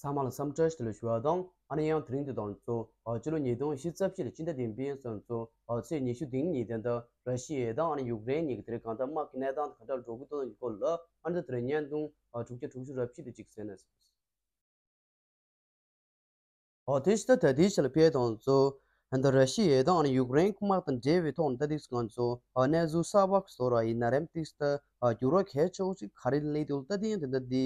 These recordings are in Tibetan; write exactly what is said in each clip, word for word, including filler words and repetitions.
ཚང་མ་ལ་འཚམས་འདྲི་ཞུ་ཞུ་བ་དང་། ཨ་ནི་ཡང་དེ་རིང་འདི་དང་གཙོ་ཨ་སྤྱི་ལོ་ཉིས་སྟོང་ཉི་ཤུ་རྩ་བཞི་ལོའི་སྤྱི་ཟླ་བདུན་པའི་ཚོ་ཚོ་ཨ་ཚེས་ཉི་ཤུ་རྩ་གཉིས་དེ་འདྲ་ར་ཤི་ཡ་དང་ཨ་ནི་ཡུཀ་རེན་གཉིས་ཀྱི་དེ་རིང་གང་ལྟར་དམག་གི་གནས་སྟངས་དེ་ག་འདྲ་འགྲོ་གི་འདུག་ཡོད་སྐོར་ལ། ཨ་ནི་ད་དེ་རིང་བརྙན་ཐུང་ཨ་དྲུག་བརྒྱ་དྲུག་ཅུ་རེ་བཞི་དེ་གཅིག་གསན་ན། ཨོ་དེ་ཕྱི་ད་ད་དེའི་ཆ་ལ་ཕེབས་དང་གཙོ་ཨ་ད་ར་ཤི་ཡ་དང་ཨ་ནི་ཡུཀ་རེན་དམག་དང་འབྲེལ་བའི་ཐོག་ནས་ད་དེ་ང་ཚོ་ཨ་གནས་ཚུལ་གསར་པ་བཟོ་ར་ཡིན་ན་རེམ་ཏིག་ད་ཨ་འགྱུར་བ་གལ་ཆེ་བོ་ཅིག་ག་རེ་སླེབས་འདུག་ད་དེ་ཡང་དེ་འདྲ་དེ།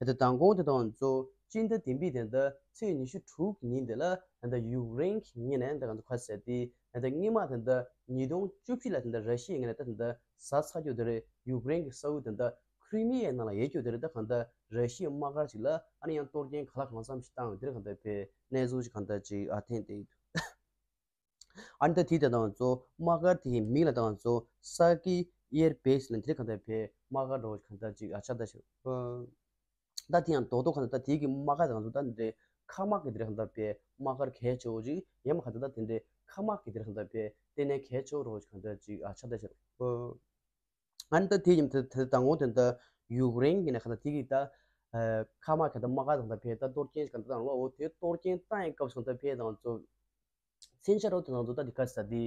ད་ལྟ་མདང་དགོང་དེ་དང་གཙོ་སྤྱི་ཟླ་བདུན་པའི་དེ་འདྲ་ཚེས་ཉི་ཤུ་དྲུག་གི་ཉིན་དེ་ལ་ད་ལྟ་ཡུཀ་རེན་གྱི་ངོས་ནས་ད་ང་ཚོ་ག་ཟེར་དེ་ད་ལྟ་སྔོན་མ་དེ་འདྲ་ཉིས་སྟོང་བཅུ་བཞི་ལ་དེ་འདྲ་ར་ཤི་ཡའི་ངོས་ནས་ད་དེ་འདྲ་ཟ་ཚར་རྒྱུ་དེ་རེད། ཡུཀ་རེན་གྱི་ས་ཁུལ་དེ་འདྲ་ཁི་རི་མི་ཡའི་ནང་ལ་ཡོད་རྒྱུ་དེ་རེད། ད་གང་ལྟར་ར་ཤི་ཡའི་དམག་སྒར་ཅིག་ལ་ཨ་ནི་ཡང་གཏོར་སྐྱོན་ག་ལ་གང་འཚམ་ཞིག་བཏང་ཡོད་དེ་རེད། གང་ལྟར་དཔེ་གནས་ཚུལ་ཞིག་གང་ལྟར་ཅིག་ཨ་ཐོན་བསྡད་ཡོད། ཨ་ནི་ད་དེའི་དེ་དང་གཙོ་དམག་སྒར་དེའི་མིང་ལ་དང་གཙོ་ས་ཀི་ཨེར་བེ་སི་ལ་དེ་རེད། གང་ལྟར་དཔེ་དམག་སྒར་འདྲ་བོ་ཞིག་གང་ལྟར་ཅིག་ཨ་ཆགས་བསྡད་ཤག་ད་དེ་ཡང་རྡོག་རྡོག་གང་ལྟར་ད་དེའི་གི་དམག་སྒར་དང་གཙོ་ད་འདི་འདྲའི་མཁའ་དམག་གི་དེ་རེད། གང་ལྟར་དཔེ་དམག་སྒར་གལ་ཆེ་བོ་ཅིག་ཡང་མ་གང་ལྟར་ད་དེ་འདྲའི་མཁའ་དམག་གི་དེ་རེད། གང་ལྟར་དཔེ་ལྟེ་གནས་གལ་ཆེ་བོ་འདྲ་བོ་ཞིག་གང་ལྟར་ཅིག་ཨ་ཆགས་བསྡད་ཤག་ཨ་ནི་ད་དེ་ཡིན་ད་དེ་དང་པོ་དེ་ད་ཡུཀ་རེན་གྱི་ནས་གང་ལྟར་དེ་གི་ད་ཨ་མཁའ་དམག་གི་ད་དམག་སྒར་དང་ད་དཔེ་ད་གཏོར་སྐྱོན་ཞིག་གང་ལྟར་བཏང་ལོ། འོ་དེ་གཏོར་སྐྱོན་བཏང་ཡའི་སྐབས་སུ་ད་དཔེ་དང་གཙོ་མཚོན་ཆ་རོ་དེ་ནང་དུ་ད་དེ་ག་ས་དེ་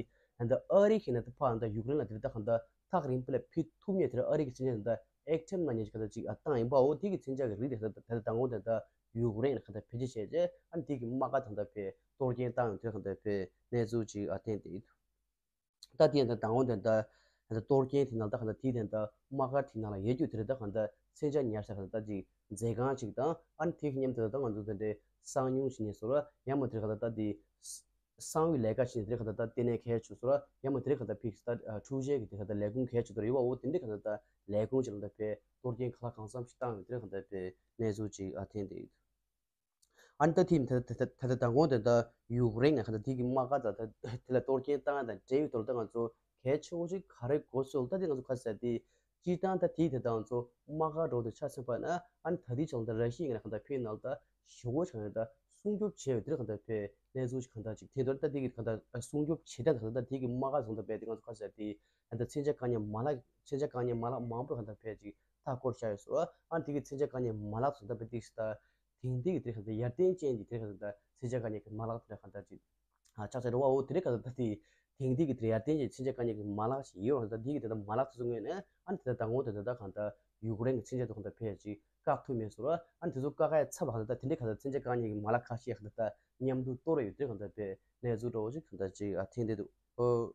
ད་ཨ་རི་གི་ནས་ད་ཕ་ད་ཡུཀ་རེན་ལ་དེ་ད་གང་ལྟར་ཐག་རིང་པོ་ལ་ཕུད་ཐུབ་མཁན་དེ་རེད། ཨ་རི་གི་མཚོན་ཆ་དེ་ད་ཨེག་ཊེམ་ན་ཉེ་ཞིག་གང་ལྟར་ཅིག་ཨ་བཏང་ཡིན་པའོ། དེ་གི་མཚོན་ཆ་གི་རིགས་དེ་ད་ད་དང་པོ་དེ་ད་ཡུཀ་རེན་ལ་གང་ལྟར་བེད་སྤྱོད་བྱས་རྗེས་ཨ་ནི་དེ་གི་དམག་སྒར་དང་ད་དཔེ་གཏོར་སྐྱོན་བཏང་ཡོད་དེ་གང་ལྟར་དཔེ་གནས་ཚུལ་ཅིག་ཨ་ཐོན་བསྡད་ཡོད། ད་དེ་ཡང་ད་དང་པོ་དེ་ད་ད་གཏོར་སྐྱོན་དེ་ནང་ད་གང་ལྟར་དེ་དེ་ད་དམག་སྒར་དེ་ནང་ལ་ཡོད་རྒྱུ་དེ་རེད། ད་གང་ལྟར་མཚོན་ཆ་ཉར་ས་གང་ལྟར་ད་ཅིག་མཛོད་ཁང་ཅིག་དང་ཨ་ནི་དེ་གི་མཉམ་དུ་ད་ང་ཚོ་དེ་འདྲའི་གསང་མྱུལ་བྱེད་མཁན་ཚོ་ལ་ཡང་མ་དེ་གང་ལྟར་ད་དེ་གསང་བའི་ལས་ཀ་བྱེད་མཁན་དེ་གང་ལྟར་ད་ལྟེ་གནས་གལ་ཆེ་ཚོ་ལ་ཡང་མ་དེ་གང་ལྟར་ཕིག་ད་འཕྲུལ་ཆས་ཀྱི་དེ་གང་ལྟར་ལས་ཁུངས་གལ་ཆེ་ཚོ་ལ་ཡོད་པའོ། དེ་འདྲའི་གང་ལྟར་ད་ལས་ཁུངས་ཅིག་ལ་ད་དཔེ་གཏོར་སྐྱོན་ག་ལ་གང་འཚམ་ཞིག་བཏང་ཡོད་དེ་གང་ལྟར་དཔེ་གནས་ཚུལ་ཅིག་ཨ་ཐོན་བསྡད་ཡོད། ཨ་ནི་ད་དེ་ད་ད་ད་ད་མདང་དགོང་དེ་ད་ཡུཀ་རེན་ང་ད་དེ་གི་དམག་སྒར་ད་ད་དེ་ལ་གཏོར་སྐྱོན་བཏང་ཡ་དང་འབྲེལ་བའི་ཐོག་ལ་ད་ང་ཚོ་གལ་ཆེ་བོ་ཅིག་ག་རེ་གོ་སོང་། ད་དེ་ང་ཚོ་ག་ཟེར་དེ་སྤྱིར་བཏང་ད་དེ་དེ་ད་ང་ཚོ་དམག་སྒར་འགྲོ་དུ་ཆ་མཚོན་པ་ན་ཨ་ནི་ད་དེ་ཆ་ལ་ད་ར་ཤི་ཡ་ང་ག་ད་ཕེ་ནང་ད་ཞེ་བོ་ཆ་ང་ད་སྲུང་སྐྱོབ་བྱས་ཡོད་དེ་ག་ད་ཕེ་གནས་ཚུལ་ཞིག་ག་ད་ཅིག་དེ་དོར་ད་དེ་གི་ག་ད་སྲུང་སྐྱོབ་བྱེད་ད་ད་ད་དེ་གི་དམག་སྒར་ཚོ་ད་ཕེ་དེ་ང་ཚོ་ག་ཟེར་དེ་ད་མཚོན་ཆ་བཀག་ཉར་མ་ལག་མཚོན་ཆ་བཀག་ཉར་མ་ལག་མང་པོ་ག་ད་ཕེ་ཅིག་མཐའ་སྐོར་བྱ་ཡོད་སོ། ཨ་ནི་དེ་གི་མཚོན་ཆ་བཀག་ཉར་མ་ལག་ཚོ་ད་ཕེ་དེ་ཞིག་ད། དེང་དུས་ཀྱི་དེ་རིང་ཁ་སང་ཡར་བརྟན་ཅན་གྱི་དེ་རིང་ཁ་སང་ད་མཚོན་ཆ་བཀག་ཉར་གྱི་མ་ལག་དེ་རིང་ཁ་སང་ཅིག་ཨ་ཆགས་ཆགས་རེད་བ། འོ་དེ་རིང་ཁ་སང་ད་དེ་དེང་དུས་ཀྱི་དེ་ཡར་བརྟན་ཅན་མཚོན་ཆ་བཀག་ཉར་གྱི་མ་ལག་ཞིག་ཡོད་རེད། ད་དེ་གི་དེ་ད་མ་ལག་དེ་ཚོ་ངོས་ནས་ཨ་ནི་དེ་ད་དང་པོ་དེ་ད་ད་གང་ད་ཡུཀ་རེན་གྱི་མཚོན་ཆ་དེ་གང་ད་ཕེ་ཅིག་བཀག་ཐུབ་མེད་སོང་ར། ཨ་ནི་དེ་ཚོ་བཀག་ཡ་ཚབ་གང་ད་ད་དེ་འདྲའི་གང་ད་མཚོན་ཆ་བཀག་ཉར་གྱི་མ་ལག་ཁ་ཤས་གང་ད་ད་མཉམ་དུ་གཏོར་ཡོད་དེ་གང་ད་ཕེ་གནས་ཚུལ་འདྲ་བོ་ཞིག་གང་ད་ཅིག་ཨ་ཐེན་དེ་འདུག་ཨོ།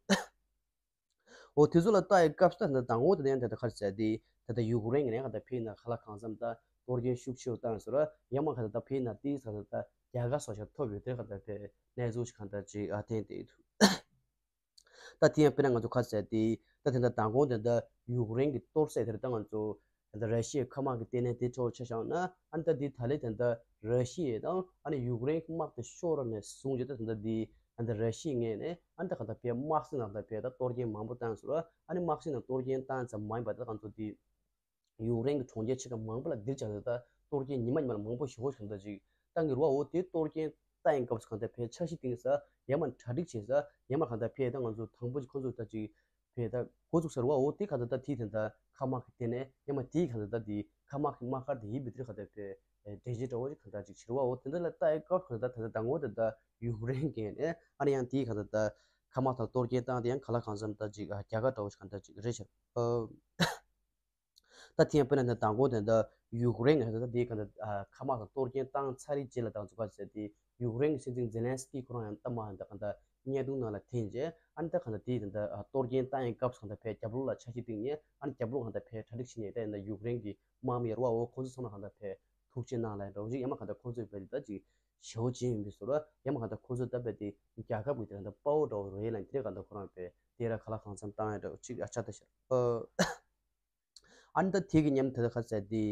འོ་དེ་ཚོ་ལ་ལྟ་ཡི་སྐབས་སུ་ད་དང་པོ་དེ་ཡང་ད་ལྟ་ག་རེ་ཟེར་དེ་ད་ལྟ་ཡུཀ་རེན་གྱི་ནས་ག་ད་ཕེ་ན་ཁ་ལག་གང་འཚམ་ད་གཏོར་སྐྱོན་ཤུགས་ཆེ་བོ་བཏང་ཟེར་ར། ཡང་མ་ག་ད་ད་ཕེ་ན་ཏིས་ག་ད་ད་རྒྱལ་ཁ་སོགས་ཤར་ཐོབ་ཡོད་དེ་ག་ད་ཕེ་གནས་ཚུལ་ཞིག་གང་ད་ཅིག་ཨ་ཐེན་དེ་འདུག་ད་དེ་ཡང་དཔེར་ན་ང་ཚོ་ག་རེ་ཟེར་དེ་ད་དེ་ད་དང་པོ་དེ་ད་ཡུཀ་རེན་གྱི་གཏོར་ཟེར་དེ་ད་ང་ཚོ། ད་ལྟ་ར་ཤི་ཡའི་མཁའ་དམག་གི་ལྟེ་གནས་དེ་ཚོ་ཆ་བཞག་ན་ཨ་ནི་ད་འདི་ད་ལས་ད་ལྟ་ར་ཤི་ཡ་དང་ཨ་ནི་ཡུཀ་རེན་གྱི་དམག་དེ་ཤོར་ནས་བཟུང་རྗེས་ད་ད་ལྟ་འདི་ད་ལྟ་ར་ཤི་ཡའི་ངོས་ནས་ཨ་ནི་ད་ག་ད་ཕའི་དམག་སྲིད་ནང་ད་ཕའི་ད་གཏོར་སྐྱོན་མང་པོ་བཏང་སོང་ར། ཨ་ནི་དམག་སྲིད་ནང་གཏོར་སྐྱོན་བཏང་ཙམ་མ་ཡིན་པར་ད་ང་ཚོ་འདི་ཡུཀ་རེན་གྱི་གྲོང་ཁྱེར་ཆེ་ཁག་མང་པོ་ལ་འདིར་ཀྱང་ད་ལྟ་གཏོར་སྐྱོན་ཉི་མ་ཉི་མ་ལ་མང་པོ་ཞེ་པོ་ཞིག་ད་ཅིག་བཏང་གི་རེད་བ། འོ་དེ་གཏོར་སྐྱོན་བཏང་ཡིན་སྐབས་སུ་གང་ལྟར་ཕའི་འཆར་གཞི་བཏིང་ས་ཡང་མ་གྲ་སྒྲིག་བྱེད་ས་ཡང་མ་གང་ལྟར་ཕའི་ད་ང་ཚོ་དང་པོ་ཅིག་ཁོ་ཚོ་ད་ཅིག་ཕའི་ད་འགོ་བཙུགས་ས་རེད་བ། འོ་དེ་གང་ལྟར་ད་དེའི་དེ་ད་མཁའ་དམག་གི་ལྟེ་གནས་ཡང་མ་དེའི་གང་ལྟར་ད་དེ་མཁའ་དམག་གི་དམག་སྒར་དེ་ཡིན་པའི་དེ་གང་ལྟར་ཕའི་འགྲེལ་བརྗོད་འདྲ་བོ་ཅིག་གང་ལྟར་ཅིག་བྱེད་རེད་བ། འོ་དེ་འདྲ་ལ་ལྟ་ཡི་སྐབས་གང་ལྟར་ད་ད་དང་པོ་དེ་ད་ཡུཀ་རེན་གྱི་ཨ་ནི་ཡང་དེའི་གང་ལྟར་ད་མཁའ་དམག་དང་གཏོར་སྐྱོན་བཏང་དེ་ཡང་ག་ལ་གང་འཚམ་ད་ཅིག་རྒྱལ་ཁ་འདྲ་བོ་ཅིག་གང་ལྟར་ཅིག་རེད་ཤག་ད་དེ་ཡང་དཔེར་ན་ད་དང་པོ་དེ་འདྲ་ཡུཀ་རེན་གྱི་ད་དེའི་གང་ལྟར་མཁའ་དམག་དང་གཏོར་སྐྱོན་བཏང་ཚར་རེད་རྗེས་ལ་ད་ང་ཚོ་ག་ཟེར་དེ་ཡུཀ་རེན་གྱི་སྲིད་འཛིན་ཛེ་ལན་སི་ཀི་ཁོ་རང་ཡང་ད་མ་ད་གང་ལྟར་བརྙན་ཐུང་ནང་ལ་འཐེན་རྗེས་ཨ་ནི་ད་གང་ལྟར་དེའི་ད་ད་གཏོར་སྐྱོན་བཏང་ཡའི་སྐབས་སུ་གང་ལྟར་ཕའི་རྒྱབ་ལོགས་ལ་འཆར་གཞི་བཏིང་ནས་ཨ་ནི་རྒྱབ་ལོགས་གང་ལྟར་ཕའི་གྲ་སྒྲིག་བྱེད་ནས་ད་ཡིན་ད་ཡུཀ་རེན་གྱི་དམག་མི་ཡོད་རེད་བ། འོ་ཁོང་ཚོ་ཚང་མ་གང་ལྟར་ཕའི་ཐུགས་རྗེ་གནང་ལ་འདྲ་བོ་ཅིག་ཡང་མ་གང་ལྟར་ཁོང་ཚོའི་ཕའི་ད་ཅིག་ཞེ་པོ་ཅིག་ཡིན་པའི་བཟོ་འདྲ་ཡང་མ་གང་ལྟར་ཁོང་ཚོ་ད་ཕའི་དེ་རྒྱལ་ཁབ་ཀྱི་དེ་གང་ལྟར་དཔའ་བོ་འདྲ་བོ་རེད་ལ་དེ་གང་ལྟར་ཁོ་རང་ཕའི་དེ་ར་ག་ལ་གང་འཚམ་བཏང་ཡ་འདྲ་བོ་ཅིག་ཨ་ཆགས་ད་ཤར། ཨ་ནི་ད་དེ་གི་མཉམ་དེ་ད་ག་ཟེར་དེ།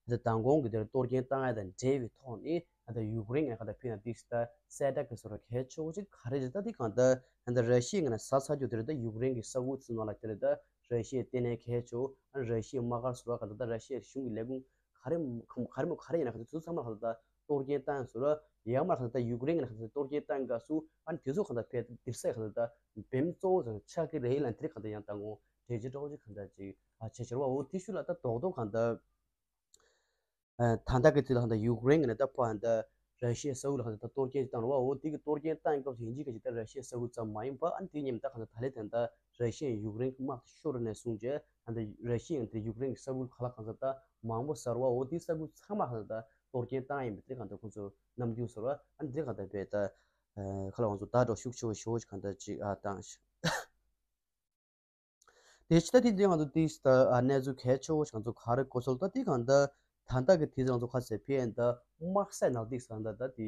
ད་མདང་དགོང་གི་དེར་གཏོར་སྐྱོན་བཏང་ཡ་དང་འབྲེལ་བའི་ཐོག་ནས་ད་ཡུཀ་རེན་གྱི་གང་ལྟར་ཕེ་ན་ཏིག་ད་གསལ་བསྒྲགས་ཀྱི་བཟོ་འདྲ་གལ་ཆེ་བོ་ཅིག་ག་རེ་རེད། ད་དེ་གང་ལྟར་ད་ར་ཤི་ཡའི་ངོས་ནས་ཟ་ཚར་རྒྱུ་དེ་རེད། ད་ཡུཀ་རེན་གྱི་ས་ཁུལ་ཚོ་ནང་ལ་དེ་རེད། ད་ར་ཤི་ཡའི་ལྟེ་གནས་གལ་ཆེ་བོ་ཨ་ནི་ར་ཤི་ཡའི་དམག་སྒར་བཟོ་འདྲ་གང་ལྟར་ད་ར་ཤི་ཡའི་གཞུང་གི་ལས་ཁུངས་ག་རེ་ག་རེ་མོ་ག་རེ་ཡིན་ན་གང་ལྟར་དེ་ཚོ་ཚང་མ་གང་ལྟར་ད་གཏོར་སྐྱོན་བཏང་ཡོད་བཟོ་འདྲ། ཡང་མ་གང་ལྟར་ད་ཡུཀ་རེན་གྱི་གང་ལྟར་གཏོར་སྐྱོན་བཏང་སྐབས་སུ་ཨ་ནི་དེ་ཚོ་གང་ལྟར་ཕེ་ད་འདིར་ས་གང་ལྟར་ད་འབེམ་གཙོ་བོ་ཚང་ཆགས་ཀྱི་རེད་ལ་དེ་རེད། གང་ལྟར་ཡང་ད་ངོ་གྲོས་ཆོད་འདྲ་བོ་ཅིག་གང་ལྟར་ཅིག་ཨ་བྱས་ཕྱིར་བ། འོ་དེ་ཤུལ་ལ་ད་རྡོག་རྡོག་གང་ལྟར་ ད་ལྟ་གི་དུས་ལ་ད་ཡུཀ་རེན་གི་ནས་ད་ཕར་ད་ར་ཤི་ཡའི་ས་ཁུལ་ལ་ད་གཏོར་སྐྱོན་བཏང་ར་བ། འོ་དེ་གི་གཏོར་སྐྱོན་བཏང་སྐབས་སུ་ཡིན་གཅིག་ག་ཅིག་ད་ར་ཤི་ཡའི་ས་ཁུལ་ཙམ་མ་ཡིན་པ། ཨ་ནི་དེ་མཉམ་ད་ག་ད་ད་ལན་ད་ད་ར་ཤི་ཡའི་ཡུཀ་རེན་གི་དམག་དེ་ཤོར་ནས་བཟུང་བྱས་ད་ད་ར་ཤི་ཡའི་དེ་ཡུཀ་རེན་གི་ས་ཁུལ་ག་ལ་གང་ས་ད་མང་པོ་ཟེར་བ། འོ་དེ་ས་ཁུལ་ཚང་མ་ག་ད་ད་གཏོར་སྐྱོན་བཏང་ཡིན་པ་དེ་ག་ད་ཁོང་ཚོ་རྣམ་འགྱུར་ཟེར་བ། ཨ་ནི་དེ་ག་ད་བས་ད་ཁ་ལ་ཁོང་ཚོ་ད་འགྲོ་ཤུགས་ཆེ་བོ་ཞེ་བོ་ཞིག་ག་ད་ཅིག་ཨ་བཏང་ཞིག་དེ་ཕྱི་ད་དེ་འདྲའི་ང་ཚོ་དེ་ད་གནས་ཚུལ་གལ་ཆེ་བོ་ང་ཚོ་ག་རེ་གོ་ཚོད་ད་དེ་གང་ད་ད་ལྟ་གི་དེ་ང་ཚོ་ཁ་ཟེར་ཕེ་ཨེན་ད་དམག་ས་ནག་དེ་ས་ད་ད་དེ་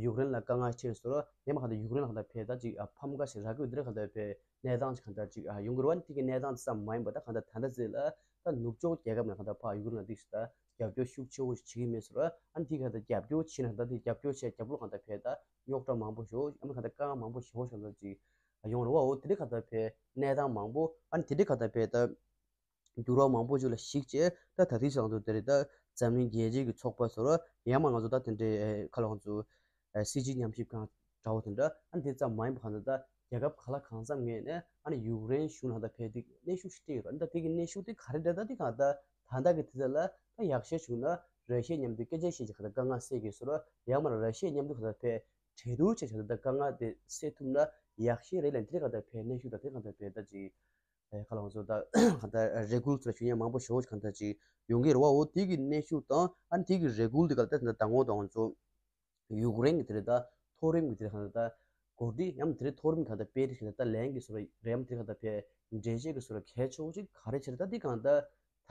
ཡུཀ་རེན་ལ་དཀའ་ངལ་ཆེ་སོ་ཡ་མ་གང་ད་ཡུཀ་རེན་ལ་གང་ད་ཕེ་ད་ཅིག་ཕམ་ཁ་ཞིག་རག་གི་དེ་གང་ད་ཕེ་གནས་སྟངས་ཅིག་གང་ད་ཅིག་ཡོང་གི་རེད་བ། དེ་གི་གནས་སྟངས་ཙམ་མ་ཡིན་པ་ད་གང་ད་ད་ལྟ་ཟེར་ལ་ད་ནུབ་ཕྱོགས་རྒྱལ་ཁབ་ནས་གང་ད་ཕ་ཡུཀ་རེན་ལ་དེ་ས་ད་རྒྱབ་སྐྱོར་ཤུགས་ཆེ་བོ་ཞིག་བྱེད་ཀྱི་མེད་སོ་ཡ། ཨ་ནི་དེ་གང་ད་རྒྱབ་སྐྱོར་བྱེད་ན་ད་དེ་རྒྱབ་སྐྱོར་བྱས་རྒྱབ་ལོགས་གང་ད་ཕེ་ད་རྙོག་དྲ་མང་པོ་ཞིག་ཨ་མ་གང་ད་དཀའ་ངལ་མང་པོ་ཞིག་ཞིག་གང་ད་ཅིག་ཡོང་རེད་བ། འོ་དེ་རིང་ག་ད་ཕེ་གནས་སྟངས་མང་པོ་ཨ་ནི་དེ་རིང་ག་ད་ཕེ་ད་འགྱུར་བ་མང་པོ་ཞིག་ལ་གཞིགས་བྱས་ད་ད་ཐིག་སང་དུ་དེ་རེད། ད་འཛམ་གླིང་རྒྱལ་སྤྱིའི་གི་ཚོགས་པ་ཚོ་ཡང་མ་ང་ཚོ་ད་དེ་འདྲའི་ཁ་ལ་ང་ཚོ་སྲིད་སྤྱི་ཉམས་ཞིབ་ཁང་འདྲ་བོ་དེ་འདྲ་ཨ་ནི་དེ་ཙམ་མ་ཡིན་པ་གང་ད་ད་རྒྱལ་ཁབ་ག་ལ་གང་འཚམ་ངོས་ནས་ཨ་ནི་ཡུཀ་རེན་གཞུང་ལ་ད་ཕེ་དེ་གནོན་ཤུགས་ཤིག་སྤྲད་ཡོད་རེད། ཨ་ནི་ད་དེ་གི་གནོན་ཤུགས་དེ་ག་རེ་འདྲ་ད་དེ་གང་ད་ད་ལྟ་གི་དེ་ཚོ་ལ་ད་ཡག་ཤོས་བྱུང་ན་ར་ཤི་ཡ་མཉམ་དུ་སྐད་ཆ་བཤད་ཀྱི་ག་ད་དཀའ་ངལ་སེལ་གྱི་སོ་ཡ་མ་ར་ཤི་ཡ་མཉམ་དུ་ག་ད་ཕེ་གྲོས་བསྡུར་བྱས་བྱས་ད་དཀའ་ངལ་དེ་སེལ་ཐུབ་ན་ཡག་ཤོས་རེད་ལབ། དེ་ག་ད་ཕེ་གནོན་ཤུགས་ད་དེ་ག་ད་ཕེ་ད་ཅིག་ཨེ་ཁ་ལ་ང་ཚོ་ད་ག་ད་རེ་སྐུལ་ཚོ་ཞུ་མཁན་མང་པོ་ཞེ་པོ་ག་ད་ཅིག་ཡོང་གི་རེད་བ། འོ་དེ་གི་གནོན་ཤུགས་དང་ཨ་ནི་དེ་གི་རེ་སྐུལ་དེ་ག་ད་ད་ད་ངོ་ད་ང་ཚོ་ཡུཀ་རེན་གི་དེ་རེད་ད་མཐོ་རིམ་གི་དེ་རེད་ག་ད་ད་འགོ་ཁྲིད་ཡང་དེ་རེད་མཐོ་རིམ་ག་ད་དཔེ་དེ་ག་ད་ད་ལན་གི་སོ་ར་རེམ་དེ་ག་ད་ཕེ་འགྲེལ་བཤད་གི་སོ་ར་གལ་ཆེ་བོ་ཅིག་ག་རེ་བྱེད་ད་དེ་ག་ད་ད་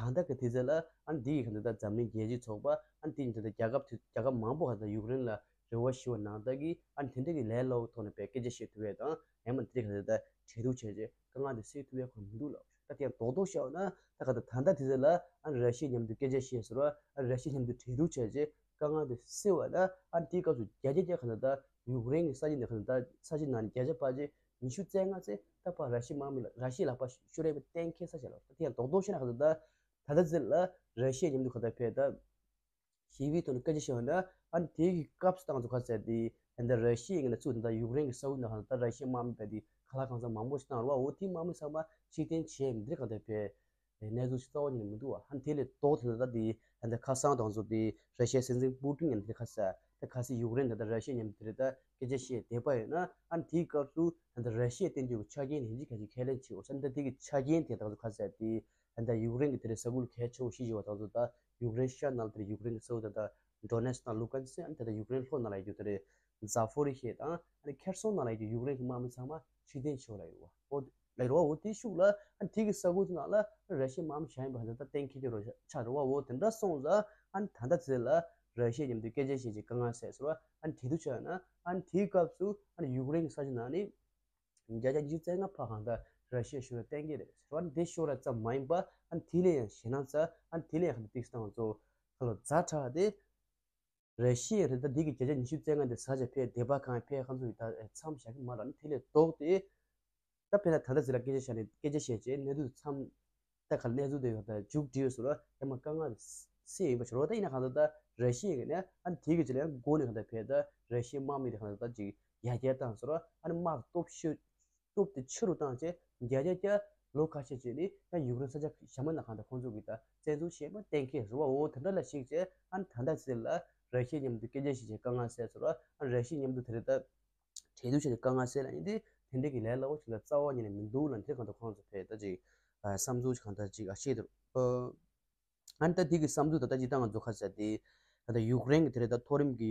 ལྟ་གི་དེ་ཚོ་ལ་ཨ་ནི་དེ་གི་ག་ད་ད་འཛམ་གླིང་རྒྱལ་སྤྱིའི་ཚོགས་པ་ཨ་ནི་དེ་གི་ད་ད་རྒྱལ་ཁབ་དེ་རྒྱལ་ཁབ་མང་པོ་ག་ད་ཡུཀ་རེན་ལ་རེ་བ་ཞུ་བ་ནང་ལྟར་གི་ཨ་ནི་དེ་འདྲ་གི་ལས་སླ་བོ་ཐོག་ནས་དཔེ་སྐད་ཆ་བཤད་ཐུབ་ཡས་དང་ཡང་མ་དེ་ག་ད་ད་གྲོས་བསྡུར་བྱས་རྗེས་དཀའ་ངལ་དེ་སེལ་ཐུབ་ཡས་ཁོ་མི་འདུག་ལབ། ད་དེ་ཡང་རྡོག་རྡོག་བཤད་ན་ད་ག་ད་ད་ལྟ་དེ་ཚོ་ལ་ཨ་ནི་ར་ཤི་ཡ་མཉམ་དུ་སྐད་ཆ་བཤད་ཟེར་བ་ཨ་ནི་ར་ཤི་ཡ་མཉམ་དུ་གྲོས་བསྡུར་བྱས་རྗེས་དཀའ་ངལ་དེ་སེལ་བ་ན་ཨ་ནི་དེའི་སྐབས་སུ་བརྒྱ་ཆ་བརྒྱ་ག་ད་ད་ཡུཀ་རེན་གི་ས་ཆ་ནས་ག་ད་ད་ས་ཆ་ནང་ནས་བརྒྱ་ཆ་ཕལ་ཆེར་ཉི་ཤུ་རྩ་ལྔ་ཙམ་ད་ཕར་ར་ཤི་ཡ་དམག་མི་ལ་ར་ཤི་ཡའི་ལག་པ་ཤོར་ཡས་པའི་གཏན་འཁེལ་ས་ཆ་ལ། ད་དེ་ཡང་རྡོག་རྡོག་བཤད་ན་ག་ད་ད་ད་ལྟ་ཚེ་ལ་ར་ཤི་ཡ་མཉམ་དུ་ག་ད་ཕེ་ད་ཞི་བའི་ཐོག་ནས་སྐད་ཆ་བཤད་པ་ན་ཨ་ནི་དེ་གི་སྐབས་སུ་ཏང་ཚོ་ག་ཟེར་དེ་ད་ལྟ་ར་ཤི་ཡའི་ངོས་ནས་ཚུར་ད་ལྟ་ཡུཀ་རེན་གི་ས་ཁུལ་ནང་ད་ལྟ་ར་ཤི་ཡའི་དམག་མི་བས་དེ་ག་ལ་གང་འཚམ་མང་པོ་ཞིག་བཏང་ར་བ། འོ་དེའི་དམག་མི་ཚང་མ་ཕྱིར་འཐེན་བྱས་མི་འདིར་ག་ད་ཕེ་གནས་ཚུལ་ཞིག་རྩ་བ་ཉིད་ནས་མི་འདུག་བ། ཨ་ནི་དེ་ལས་ལྡོག་དེ་ད་ལྟ་དེ་ད་ལྟ་ཁ་སང་ཏང་ཚོ་དེ་ར་ཤི་ཡའི་སྲིད་འཛིན་པུ་ཏིན་ཡང་དེ་ཁ་ས་ད་ཁ་སི་ཡུཀ་རེན་ད་ལྟ་ར་ཤི་ཡ་མཉམ་དུ་དེ་ད་སྐད་ཆ་བཤད་བསྡད་པ་ཡོད་ན་ཨ་ནི་དེའི་སྐབས་སུ་ད་ལྟ་ར་ཤི་ཡའི་བསྟན་བཅོས་ཀྱི་ཆ་རྐྱེན་དེ་འདི་ག་ཅིག་ཁས་ལེན་བྱེད་དགོས་ས་ད་དེ་གི་ཆ་རྐྱེན་དེ་ད་ཚོ་ཁ་ས་དེ་ད་ལྟ་ཡུཀ་རེན་གི་དེ་རེད་ས་ཁུལ་གལ་ཆེ་བོ་ཞིག་ཡོད་པ་དང་ཚོ་ད་ཡུཀ་རེན་ཤར་ནང་དེ་རེད་ཡུཀ་རེན་གི་ས་ཁུལ་ད་ད་ཌོ་ནེ་སི་དང་ལུ་ཀན་སི་ཨ་ནི་ད་ལྟ་ཡུཀ་རེན་ལྷོ་ནང་ལ་ཡོད་རྒྱུ་དེ་རེད་ཛ་ཕོ་རི་ཤི་དང་ཨ་ནི་ཁེར་སོང་ནང་ལ་ཡོད་རྒྱུ་ཡུཀ་རེན་གི་དམག་མི་ཚང་མ་ཕྱིར་འཐེན་བྱས་ལ་ཡོད་བ། འོ་ལ་ཡོད་བ། འོ་དེ་ཤུགས་ལ་ཨ་ནི་དེ་གི་ས་ཁུལ་དེ་ནང་ལ་ར་ཤི་ཡའི་དམག་མི་བཞག་ཡིན་པ་ད་ལྟ་གཏན་འཁེལ་གྱི་རོ་ཆགས་རེད་བ། འོ་དེ་འདྲ་སོང་ཙང་ཨ་ནི་ད་ལྟ་ཚེ་ལ་ར་ཤི་ཡ་མཉམ་དུ་སྐད་ཆ་བཤད་ཀྱི་དཀའ་ངལ་སེལ་ཟེར་བ་ཨ་ནི་དེ་དུས་ཆགས་ན་ཨ་ནི་དེའི་སྐབས་སུ་ཨ་ནི་ཡུཀ་རེན་གི་ས་ཆ་ནང་ནས་བརྒྱ་ཆ་ཉི་ཤུ་རྩ་ལྔ་ཕར་གང་ལྟར་ར་ཤི་ཡ་ཤུགས་ལ་བརྟེན་གྱི་རེད་ཟེར་བ་ནི་དེ་ཤོར་བ་ཙམ་མ་ཡིན་པ་ཨ་ནི་དེ་ལས་ཡང་ཞེད་སྣང་ཚ་ཨ་ནི་དེ་ལས་ཡང་ག་ལ་ཏིག་སྟངས་ཚོ་ཁ་ལོ་ཛ་དྲག་སྟེ། ར་ཤི་ཡ་རེད་ད་འདི་གི་བརྒྱ་ཆ་ཉི་ཤུ་རྩ་ལྔ་འདི་ཟ་བྱ་ཕེ་སྡེ་པ་གང་ཕེ་ཁང་ཚོ་ཡི་ད་མཚམས་བཞག་གི་མ་རེད། ཨ་ནི་དེ་ལས་ལྡོག་སྟེ། ད་དཔེར་ན་ད་ལྟ་ཟེར་ལ་སྐད་ཆ་བཤད་ནས་སྐད་ཆ་བཤད་རྗེས་གནས་ཚུལ་མཚམས་ད་ག་གནས་ཚུལ་དེ་ཡོད་ད་མཇུག་སྒྲིལ་ཡོད་ཟེར་རོ་ཡ་མ་དཀའ་ངལ་སེལ་ཡིན་པ་ཞོར་ད་ཡིན་ན་གང་ལྟར་ད་ར་ཤི་ཡ་གི་ནས་ཨ་ནི་དེ་གི་ཅི་ལ་ཡང་མགོ་ནས་གང་ལྟར་ཕེ་ད་ར་ཤི་ཡའི་དམག་མི་དེ་གང་ལྟར་ད་ཅིག་ཡར་རྒྱས་བཏང་ཟེར་རོ་ཨ་ནི་དམག་སྟོབས་ཤུགས་སྟོབས་དེ་ཆེ་རུ་བཏང་རྗེས་བརྒྱ་ཆ་བརྒྱ་ལོ་ཁ་ཤས་རྗེས་ནས་ཡང་ཡུཀ་རེན་ས་ཆ་གཞན་པ་ནང་གང་ལྟར་ཁོང་ཚོ་གི་ད་བཙན་འཛུལ་བྱས་པ་གཏན་འཁེལ་ཟེར་བ་འོ་དེ་འདྲ་ལ་གཞིགས་རྗེས་ཨ་ནི་ད་ལྟ་ཚེ་ལ་ར་ཤི་ཡ་མཉམ་དུ་སྐད་ཆ་བཤད་རྗེས་དཀའ་ངལ་སེལ་ཟེར་རོ་ཨ་ནི་ར་ཤི་ཡ་མཉམ་དུ་དེ་རེད་ད། གྲོས་བསྡུར་བྱས་ཏེ་དཀའ་ངལ་སེལ་ལ་ཡིན་ཏེ་དེ་འདྲའི་གི་ལས་སླ་བོ་ཞིག་ལ་རྩ་བ་ཉིད་ནས་མི་འདུག་ལ་དེ་གང་ལྟར་ཁོང་ཚོ་ཕེ་ད་ཅིག་བསམ་ཚུལ་གང་ལྟར་ཅིག་ཨ་ཤེས་འདུག་ཨ་ནི་ད་དེ་གི་བསམ་ཚུལ་ད་ལྟ་ཅིག་ཏང་ང་ཚོ་ཁ་ཟེར་ཏེ་ད་ལྟ་ཡུཀ་རེན་གི་དེ་རེད་ད་མཐོ་རིམ་གི་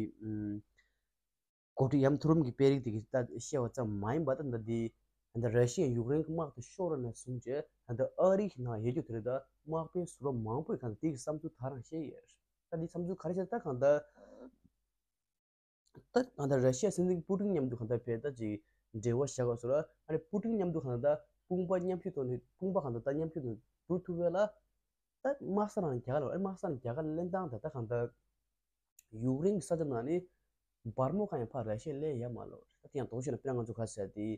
འགོ་ཁྲིད་ཡམ་མཐོ་རིམ་གི་དཔོན་རིགས་དེ་གི་ད་བཤད་པ་ཙམ་མ་ཡིན་པ་ད་ད་དེ་ད་ལྟ་ར་ཤི་ཡ་ཡུཀ་རེན་གི་དམག་དེ་ཤོར་ནས་བཟུང་རྗེས་ད་ལྟ་ཨ་རི་གི་ནང་ཡོད་རྒྱུ་དེ་རེད་ད་དམག་དཔོན་ཟུར་པ་མང་པོས་གང་ལྟར་དེ་གི་བསམ་ཚུལ་ད་རང་བཤད་ཡོད། ད་དེ་བསམ་ཚུལ་ག་རེ་བཤད་ད་གང་ལྟར། ད་གང་ལྟར་ར་ཤི་ཡ་སྲིད་འཛིན་པུ་ཏིན་མཉམ་དུ་གང་ལྟར་བལ་ལྟ་ཅིག་འབྲེལ་བ་བཞག་པ་སོགས་ལ་ཨ་ནི་པུ་ཏིན་མཉམ་དུ་གང་ལྟར་དཔུང་པ་མཉམ་གཤིབ་ཐོག་ནས་དཔུང་པ་གང་ལྟར་ད་མཉམ་གཤིབ་ཐོག་ནས་སྒྲུབ་ཐུབ་པ་ལ་ད་དམག་ས་རང་རྒྱ་གར་ལ་ཨ་ནི་དམག་ས་རང་རྒྱ་གར་ལ་ལེན་སྟངས་དེ་ད་གང་ལྟར་ཡུཀ་རེན་གྱི་ས་ཆ་ནང་ནས་སྦར་མོ་གང་ཡང་ཕར་ར་ཤི་ཡ་ལེན་ཡ་མ་ལོ། ད་དེ་ཡང་དོགས་ཤོད་ན་དཔེར་ན་ང་ཚོ་ག་ཟེར་དེ།